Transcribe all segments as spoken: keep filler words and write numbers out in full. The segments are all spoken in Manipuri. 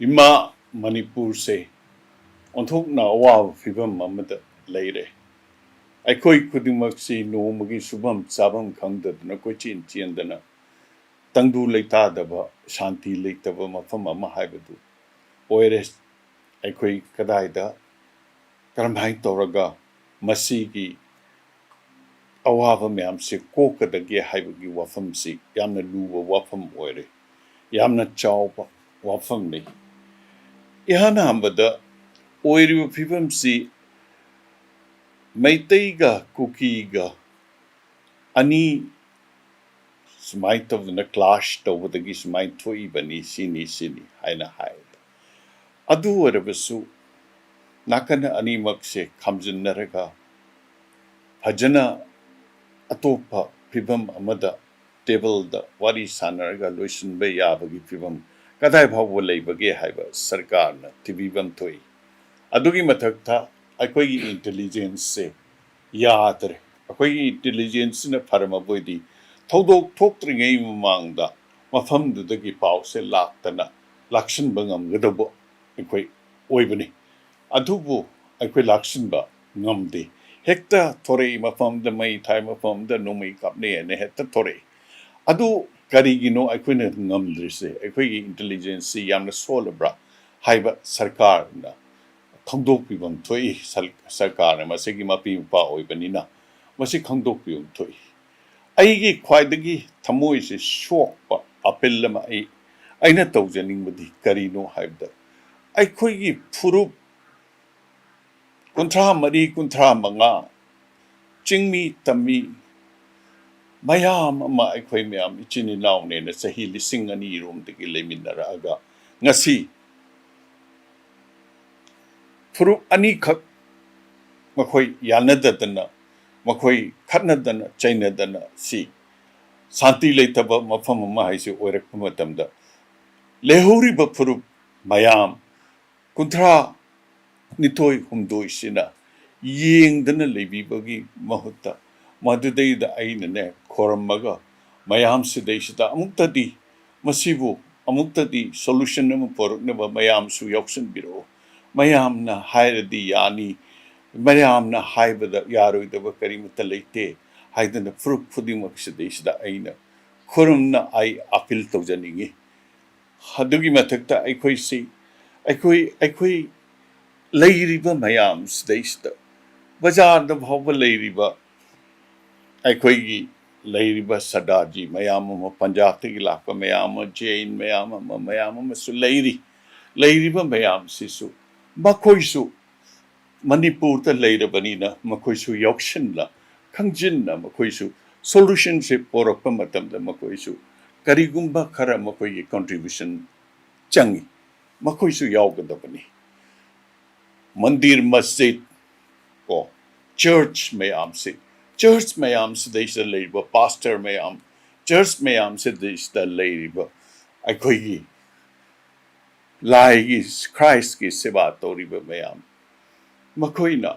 ꯏꯃꯥ ꯃꯅꯤꯄꯨꯔꯁꯦ ꯑꯣꯟꯊꯣꯛꯅ ꯑꯋꯥꯕ ꯐꯤꯕꯝ ꯑꯃꯗ ꯂꯩꯔꯦ꯫ ꯑꯩꯈꯣꯏ ꯈꯨꯗꯤꯡꯃꯛꯁꯤ ꯅꯣꯡꯃꯒꯤ ꯁꯨꯐꯝ ꯆꯥꯐꯝ ꯈꯪꯗꯗꯅ ꯀꯣꯏꯆꯦꯟ ꯆꯦꯟꯗꯅ ꯇꯪꯗꯨ ꯂꯩꯇꯥꯗꯕ, ꯁꯥꯟꯇꯤ ꯂꯩꯇꯕ ꯃꯐꯝ ꯑꯃ ꯍꯥꯏꯕꯗꯨ ꯑꯣꯏꯔꯦ꯫ ꯑꯩꯈꯣꯏ ꯀꯗꯥꯏꯗ, ꯀꯔꯝꯍꯥꯏꯅ ꯇꯧꯔꯒ ꯃꯁꯤꯒꯤ ꯑꯋꯥꯕ ꯃꯌꯥꯝꯁꯦ ꯀꯣꯛꯀꯗꯒꯦ ꯍꯥꯏꯕꯒꯤ ꯋꯥꯐꯝꯁꯤ ꯌꯥꯝꯅ ꯂꯨꯕ ꯋꯥꯐꯝ ꯑꯣꯏꯔꯦ, ꯌꯥꯝꯅ ꯆꯥꯎꯕ ꯋꯥꯐꯝꯅꯤ꯫ ꯏꯍꯥꯟ ꯍꯥꯟꯕꯗ ꯑꯣꯏꯔꯤꯕ ꯐꯤꯕꯝꯁꯤ ꯃꯩꯇꯩꯒ ꯀꯨꯀꯤꯒ ꯑꯅꯤ ꯁꯨꯃꯥꯏꯅ ꯇꯧꯗꯅ clash ꯇꯧꯕꯗꯒꯤ ꯁꯨꯃꯥꯏꯅ ꯊꯣꯛꯏꯕꯅꯤ, ꯁꯤꯅꯤ ꯁꯤꯅꯤ ꯍꯥꯏꯅ ꯍꯥꯏ꯫ ꯑꯗꯨ ꯑꯣꯏꯔꯕꯁꯨ ꯅꯥꯀꯟ ꯑꯅꯤꯃꯛꯁꯦ ꯈꯥꯝꯖꯤꯟꯅꯔꯒ ꯐꯖꯅ ꯑꯇꯣꯞꯄ ꯐꯤꯕꯝ ꯑꯃꯗ ꯇꯦꯕꯜꯗ ꯋꯥꯔꯤ ꯁꯥꯟꯅꯔꯒ ꯂꯣꯏꯁꯤꯟꯕ ꯌꯥꯕꯒꯤ ꯐꯤꯕꯝ ꯀꯗꯥꯏ ꯐꯥꯎꯕ ꯂꯩꯕꯒꯦ ꯍꯥꯏꯕ ꯁꯔꯀꯥꯔꯅ ꯊꯤꯕꯤꯐꯝ ꯊꯣꯛꯏ꯫ ꯑꯗꯨꯒꯤ ꯃꯊꯛꯇ ꯑꯩꯈꯣꯏꯒꯤ intelligenceꯁꯦ ꯌꯥꯗ꯭ꯔꯦ꯫ ꯑꯩꯈꯣꯏꯒꯤ intelligenceꯁꯤꯅ ꯐꯔꯝꯃꯕ ꯑꯣꯏꯗꯤ ꯊꯧꯗꯣꯛ ꯊꯣꯛꯇ꯭ꯔꯤꯉꯩ ꯃꯃꯥꯡꯗ ꯃꯐꯝꯗꯨꯗꯒꯤ ꯄꯥꯎꯁꯦ ꯂꯥꯛꯇꯅ ꯂꯥꯛꯁꯤꯟꯕ ꯉꯝꯒꯗꯧꯕ ꯑꯩꯈꯣꯏ ꯑꯣꯏꯕꯅꯤ꯫ ꯑꯗꯨꯕꯨ ꯑꯩꯈꯣꯏ ꯂꯥꯛꯁꯤꯟꯕ ꯉꯝꯗꯦ꯫ ꯍꯦꯛꯇ ꯊꯣꯔꯛꯏ, ꯃꯐꯝꯗ ꯃꯩ ꯊꯥꯏ, ꯃꯐꯝꯗ ꯅꯣꯡꯃꯩ ꯀꯥꯞꯅꯩ ꯍꯥꯏꯅ ꯍꯦꯛꯇ ꯊꯣꯔꯛꯏ꯫ ꯑꯗꯨ ꯀꯔꯤꯒꯤꯅꯣ ꯑꯩꯈꯣꯏꯅ ꯉꯝꯗ꯭ꯔꯤꯁꯦ? ꯑꯩꯈꯣꯏꯒꯤ intelligenceꯁꯤ ꯌꯥꯝꯅ ꯁꯣꯜꯂꯕ꯭ꯔꯥ ꯍꯥꯏꯕ ꯁꯔꯀꯥꯔꯅ ꯈꯪꯗꯣꯛꯄꯤꯐꯝ ꯊꯣꯛꯏ꯫ ꯁꯔ-, ꯁꯔꯀꯥꯔꯅ ꯃꯁꯤꯒꯤ ꯃꯄꯤ ꯃꯄꯥ ꯑꯣꯏꯕꯅꯤꯅ ꯃꯁꯤ ꯈꯪꯗꯣꯛꯄꯤꯐꯝ ꯊꯣꯛꯏ꯫ ꯑꯩꯒꯤ ꯈ꯭ꯋꯥꯏꯗꯒꯤ ꯊꯃꯣꯏꯁꯦ ꯁꯣꯛꯄ appeal ꯑꯃ ꯑꯩ, ꯑꯩꯅ ꯇꯧꯖꯅꯤꯡꯕꯗꯤ ꯀꯔꯤꯅꯣ ꯍꯥꯏꯕꯗ, ꯑꯩꯈꯣꯏꯒꯤ ꯐꯨꯔꯨꯞ ꯀꯨꯟꯊ꯭ꯔꯥ ꯃꯔꯤ, ꯀꯨꯟꯊ꯭ꯔꯥ ꯃꯉꯥ, ꯆꯤꯡꯃꯤ ꯇꯝꯃꯤ ꯃꯌꯥꯝ ꯑꯃ, ꯑꯩꯈꯣꯏ ꯃꯌꯥꯝ ꯏꯆꯤꯟ ꯏꯅꯥꯎꯅꯦꯅ ꯆꯍꯤ ꯂꯤꯁꯤꯡ ꯑꯅꯤ ꯔꯣꯝꯗꯒꯤ ꯂꯩꯃꯤꯟꯅꯔꯛꯑꯒ ꯉꯁꯤ ꯐꯨꯔꯨꯞ ꯑꯅꯤꯈꯛ ꯃꯈꯣꯏ ꯌꯥꯅꯗꯗꯅ, ꯃꯈꯣꯏ ꯈꯠꯅꯗꯅ ꯆꯩꯅꯗꯅ ꯁꯤ ꯁꯥꯟꯇꯤ ꯂꯩꯇꯕ ꯃꯐꯝ ꯑꯃ ꯍꯥꯏꯁꯤ ꯑꯣꯏꯔꯛꯄ ꯃꯇꯝꯗ, ꯂꯩꯍꯧꯔꯤꯕ ꯐꯨꯔꯨꯞ ꯃꯌꯥꯝ ꯀꯨꯟꯊ꯭ꯔꯥ ꯅꯤꯊꯣꯏ ꯍꯨꯝꯗꯣꯏꯁꯤꯅ ꯌꯦꯡꯗꯅ ꯂꯩꯕꯤꯕꯒꯤ ꯃꯍꯨꯠꯇ, ꯃꯗꯨꯗꯩꯗ ꯑꯩꯅꯅꯦ ꯈꯣꯔꯝꯃꯒ ꯃꯌꯥꯝ ꯁꯤꯗꯩꯁꯤꯗ ꯑꯃꯨꯛꯇꯗꯤ ꯃꯁꯤꯕꯨ ꯑꯃꯨꯛꯇꯗꯤ solution ꯑꯃ ꯄꯨꯔꯛꯅꯕ ꯃꯌꯥꯝꯁꯨ ꯌꯥꯎꯁꯤꯟꯕꯤꯔꯛꯑꯣ꯫ ꯃꯌꯥꯝꯅ ꯍꯥꯏꯔꯗꯤ ꯌꯥꯅꯤ, ꯃꯌꯥꯝꯅ ꯍꯥꯏꯕꯗ ꯌꯥꯔꯣꯏꯗꯕ ꯀꯔꯤꯃꯠꯇ ꯂꯩꯇꯦ ꯍꯥꯏꯗꯅ ꯐꯨꯔꯨꯞ ꯈꯨꯗꯤꯡꯃꯛ ꯁꯤꯗꯩꯁꯤꯗ ꯑꯩꯅ ꯈꯨꯔꯨꯝꯅ ꯑꯩ appeal ꯇꯧꯖꯅꯤꯡꯏ꯫ ꯑꯗꯨꯒꯤ ꯃꯊꯛꯇ ꯑꯩꯈꯣꯏꯁꯤ, ꯑꯩꯈꯣꯏ, ꯑꯩꯈꯣꯏ ꯂꯩꯔꯤꯕ ꯃꯌꯥꯝ ꯁꯤꯗꯩꯁꯤꯗ ꯕꯖꯥꯔꯗ ꯐꯥꯎꯕ ꯂꯩꯔꯤꯕ ꯑꯩꯈꯣꯏꯒꯤ ꯂꯩꯔꯤꯕ ꯁꯔꯗꯥꯔꯖꯤ ꯃꯌꯥꯝ ꯑꯃ, ꯄꯟꯖꯥꯕꯇꯒꯤ ꯂꯥꯛꯄ ꯃꯌꯥꯝ ꯑꯃ, ꯖꯦꯟ ꯃꯌꯥꯝ ꯑꯃ, ꯃꯌꯥꯝ ꯑꯃꯁꯨ ꯂꯩꯔꯤ꯫ ꯂꯩꯔꯤꯕ ꯃꯌꯥꯝꯁꯤꯁꯨ ꯃꯈꯣꯏꯁꯨ ꯃꯅꯤꯄꯨꯔꯗ ꯂꯩꯔꯕꯅꯤꯅ ꯃꯈꯣꯏꯁꯨ ꯌꯥꯎꯁꯤꯟꯅ, ꯈꯪꯖꯤꯟꯅ ꯃꯈꯣꯏꯁꯨ solutionꯁꯦ ꯄꯣꯔꯛꯄ ꯃꯇꯝꯗ ꯃꯈꯣꯏꯁꯨ ꯀꯔꯤꯒꯨꯝꯕ ꯈꯔ ꯃꯈꯣꯏꯒꯤ contribution ꯆꯪꯏ, ꯃꯈꯣꯏꯁꯨ ꯌꯥꯎꯒꯗꯕꯅꯤ꯫ ꯃꯟꯗꯤꯔ, ꯃꯁꯖꯤꯗ, ꯀꯣ, church ꯃꯌꯥꯝꯁꯤ, church ꯃꯌꯥꯝꯁꯤꯗꯩꯁꯤꯗ ꯂꯩꯔꯤꯕ pastor ꯃꯌꯥꯝ, church ꯃꯌꯥꯝꯁꯤꯗꯩꯁꯤꯗ ꯂꯩꯔꯤꯕ ꯑꯩꯈꯣꯏꯒꯤ ꯂꯥꯏꯒꯤ, ꯈ꯭ꯔꯥꯏꯁꯀꯤ ꯁꯦꯕꯥ ꯇꯧꯔꯤꯕ ꯃꯌꯥꯝ, ꯃꯈꯣꯏꯅ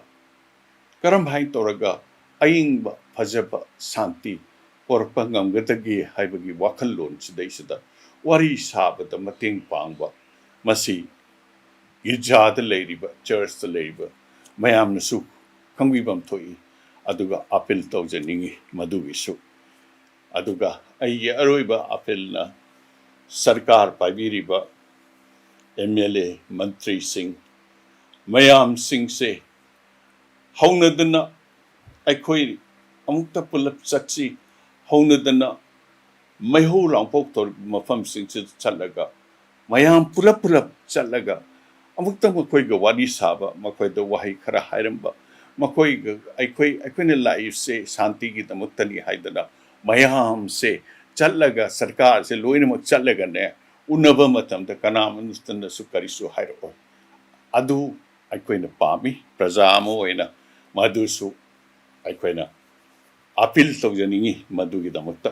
ꯀꯔꯝ ꯍꯥꯏꯅ ꯇꯧꯔꯒ ꯑꯏꯪꯕ, ꯐꯖꯕ, ꯁꯥꯟꯇꯤ ꯄꯣꯔꯛꯄ ꯉꯝꯒꯗꯒꯦ ꯍꯥꯏꯕꯒꯤ ꯋꯥꯈꯜꯂꯣꯟ ꯁꯤꯗꯩꯁꯤꯗ ꯋꯥꯔꯤ ꯁꯥꯕꯗ ꯃꯇꯦꯡ ꯄꯥꯡꯕ, ꯃꯁꯤ ꯒꯤꯔꯖꯥꯗ ꯂꯩꯔꯤꯕ, churchꯇ ꯂꯩꯔꯤꯕ ꯃꯌꯥꯝꯅꯁꯨ ꯈꯪꯕꯤꯐꯝ ꯊꯣꯛꯏ꯫ ꯑꯗꯨꯒ appeal ꯇꯧꯖꯅꯤꯡꯏ ꯃꯗꯨꯒꯤꯁꯨ꯫ ꯑꯗꯨꯒ ꯑꯩꯒꯤ ꯑꯔꯣꯏꯕ appealꯅ ꯁꯔꯀꯥꯔ ꯄꯥꯏꯕꯤꯔꯤꯕ ꯑꯦꯝ ꯑꯦꯜ ꯑꯦ, ꯃꯟꯇ꯭ꯔꯤꯁꯤꯡ, ꯃꯌꯥꯝꯁꯤꯡꯁꯦ ꯍꯧꯅꯗꯅ ꯑꯩꯈꯣꯏ ꯑꯃꯨꯛꯇ ꯄꯨꯂꯞ ꯆꯠꯁꯤ, ꯍꯧꯅꯗꯅ ꯃꯩꯍꯧ ꯂꯥꯡꯄꯣꯛ ꯇꯧꯔꯤꯕ ꯃꯐꯝꯁꯤꯡꯁꯤꯗ ꯆꯠꯂꯒ, ꯃꯌꯥꯝ ꯄꯨꯂꯞ ꯄꯨꯂꯞ ꯆꯠꯂꯒ ꯑꯃꯨꯛꯇ ꯃꯈꯣꯏꯒ ꯋꯥꯔꯤ ꯁꯥꯕ, ꯃꯈꯣꯏꯗ ꯋꯥꯍꯩ ꯈꯔ ꯍꯥꯏꯔꯝꯕ, ꯃꯈꯣꯏꯒ ꯑꯩꯈꯣꯏ, ꯑꯩꯈꯣꯏꯅ ꯂꯥꯛꯏꯕꯁꯦ ꯁꯥꯟꯇꯤꯒꯤꯗꯃꯛꯇꯅꯤ ꯍꯥꯏꯗꯅ ꯃꯌꯥꯝꯁꯦ ꯆꯠꯂꯒ, ꯁꯔꯀꯥꯔꯁꯦ ꯂꯣꯏꯅꯃꯛ ꯆꯠꯂꯒꯅꯦ ꯎꯅꯕ ꯃꯇꯝꯗ ꯀꯅꯥꯃꯠꯇꯅꯁꯨ ꯀꯔꯤꯁꯨ ꯍꯥꯏꯔꯛꯑꯣꯏ꯫ ꯑꯗꯨ ꯑꯩꯈꯣꯏꯅ ꯄꯥꯝꯃꯤ, ꯄ꯭ꯔꯖꯥ ꯑꯃ ꯑꯣꯏꯅ ꯃꯗꯨꯁꯨ ꯑꯩꯈꯣꯏꯅ appeal ꯇꯧꯖꯅꯤꯡꯏ ꯃꯗꯨꯒꯤꯗꯃꯛꯇ꯫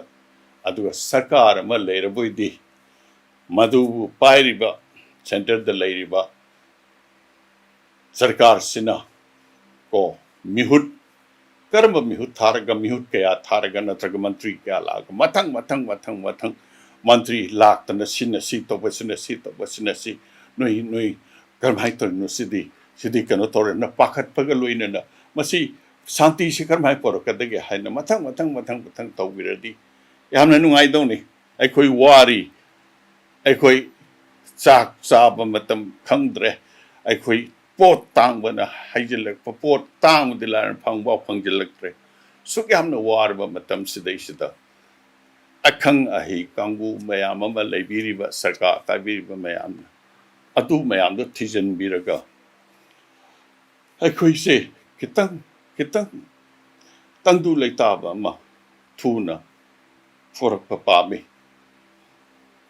ꯑꯗꯨꯒ ꯁꯔꯀꯥꯔ ꯑꯃ ꯂꯩꯔꯕꯣꯏꯗꯤ ꯃꯗꯨꯕꯨ ꯄꯥꯏꯔꯤꯕ, centreꯗ ꯂꯩꯔꯤꯕ ꯁꯔꯀꯥꯔꯁꯤꯅ ꯀꯣ, ꯃꯤꯍꯨꯠ, ꯀꯔꯝꯕ ꯃꯤꯍꯨꯠ ꯊꯥꯔꯒ, ꯃꯤꯍꯨꯠ ꯀꯌꯥ ꯊꯥꯔꯒ, ꯅꯠꯇ꯭ꯔꯒ ꯃꯟꯇ꯭ꯔꯤ ꯀꯌꯥ ꯂꯥꯛꯑꯒ ꯃꯊꯪ, ꯃꯊꯪ, ꯃꯊꯪ, ꯃꯊꯪ ꯃꯟꯇ꯭ꯔꯤ ꯂꯥꯛꯇꯅ ꯁꯤꯅ ꯁꯤ ꯇꯧꯕ, ꯁꯤꯅ ꯁꯤ ꯇꯧꯕ, ꯁꯤꯅ ꯁꯤ, ꯅꯣꯏ, ꯅꯣꯏ ꯀꯔꯝꯍꯥꯏꯅ ꯇꯧꯔꯤꯅꯣ ꯁꯤꯗꯤ? ꯁꯤꯗꯤ ꯀꯩꯅꯣ ꯇꯧꯔꯦꯅ ꯄꯥꯈꯠꯄꯒ ꯂꯣꯏꯅꯅ ꯃꯁꯤ ꯁꯥꯟꯇꯤꯁꯤ ꯀꯔꯝꯍꯥꯏꯅ ꯄꯨꯔꯛꯀꯗꯒꯦ ꯍꯥꯏꯅ ꯃꯊꯪ, ꯃꯊꯪ, ꯃꯊꯪ, ꯃꯊꯪ ꯇꯧꯕꯤꯔꯗꯤ ꯌꯥꯝꯅ ꯅꯨꯡꯉꯥꯏꯗꯧꯅꯤ꯫ ꯑꯩꯈꯣꯏ ꯋꯥꯔꯤ, ꯑꯩꯈꯣꯏ ꯆꯥꯛ ꯆꯥꯕ ꯃꯇꯝ ꯈꯪꯗ꯭ꯔꯦ, ꯑꯩꯈꯣꯏ ꯄꯣꯠ ꯇꯥꯡꯕꯅ ꯍꯩꯖꯤꯜꯂꯛꯄ, ꯄꯣꯠ ꯇꯥꯡꯕꯗꯤ ꯂꯥꯏꯔꯅ ꯐꯪꯕ ꯐꯪꯖꯤꯜꯂꯛꯇ꯭ꯔꯦ꯫ ꯁꯨꯛ ꯌꯥꯝꯅ ꯋꯥꯔꯕ ꯃꯇꯝꯁꯤꯗꯩꯁꯤꯗ ꯑꯈꯪ ꯑꯍꯩ ꯀꯥꯡꯕꯨ ꯃꯌꯥꯝ ꯑꯃ ꯂꯩꯕꯤꯔꯤꯕ, ꯁꯔꯀꯥꯔ ꯄꯥꯏꯕꯤꯔꯤꯕ ꯃꯌꯥꯝꯅ ꯑꯗꯨ ꯃꯌꯥꯝꯗꯣ ꯊꯤꯖꯤꯟꯕꯤꯔꯒ ꯑꯩꯈꯣꯏꯁꯦ ꯈꯤꯇꯪ, ꯈꯤꯇꯪ ꯇꯪꯗꯨ ꯂꯩꯇꯥꯕ ꯑꯃ ꯊꯨꯅ ꯄꯨꯔꯛꯄ ꯄꯥꯝꯃꯤ꯫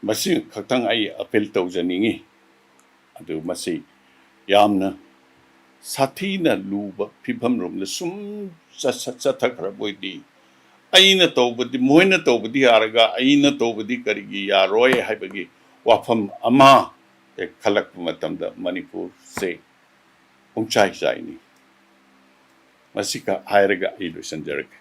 ꯃꯁꯤ ꯈꯛꯇꯪ ꯑꯩ ꯑꯄꯤꯜ ꯇꯧꯖꯅꯤꯡꯉꯤ꯫ ꯑꯗꯨ ꯃꯁꯤ ꯌꯥꯝꯅ ꯁꯥꯊꯤꯅ ꯂꯨꯕ ꯐꯤꯕꯝꯔꯣꯝꯗ ꯁꯨꯝ ꯆꯠ-, ꯆꯠ-, ꯆꯠꯊꯈ꯭ꯔꯕ ꯑꯣꯏꯗꯤ, ꯑꯩꯅ ꯇꯧꯕꯗꯤ, ꯃꯣꯏꯅ ꯇꯧꯕꯗꯤ ꯌꯥꯔꯒ ꯑꯩꯅ ꯇꯧꯕꯗꯤ ꯀꯔꯤꯒꯤ ꯌꯥꯔꯣꯏ ꯍꯥꯏꯕꯒꯤ ꯋꯥꯐꯝ ꯑꯃ ꯍꯦꯛ ꯈꯜꯂꯛꯄ ꯃꯇꯝꯗ ꯃꯅꯤꯄꯨꯔꯁꯦ ꯄꯨꯡꯆꯥꯏ ꯆꯥꯏꯅꯤ꯫ ꯃꯁꯤꯈꯛ ꯍꯥꯏꯔꯒ ꯑꯩ ꯂꯣꯏꯁꯤꯟꯖꯔꯒꯦ꯫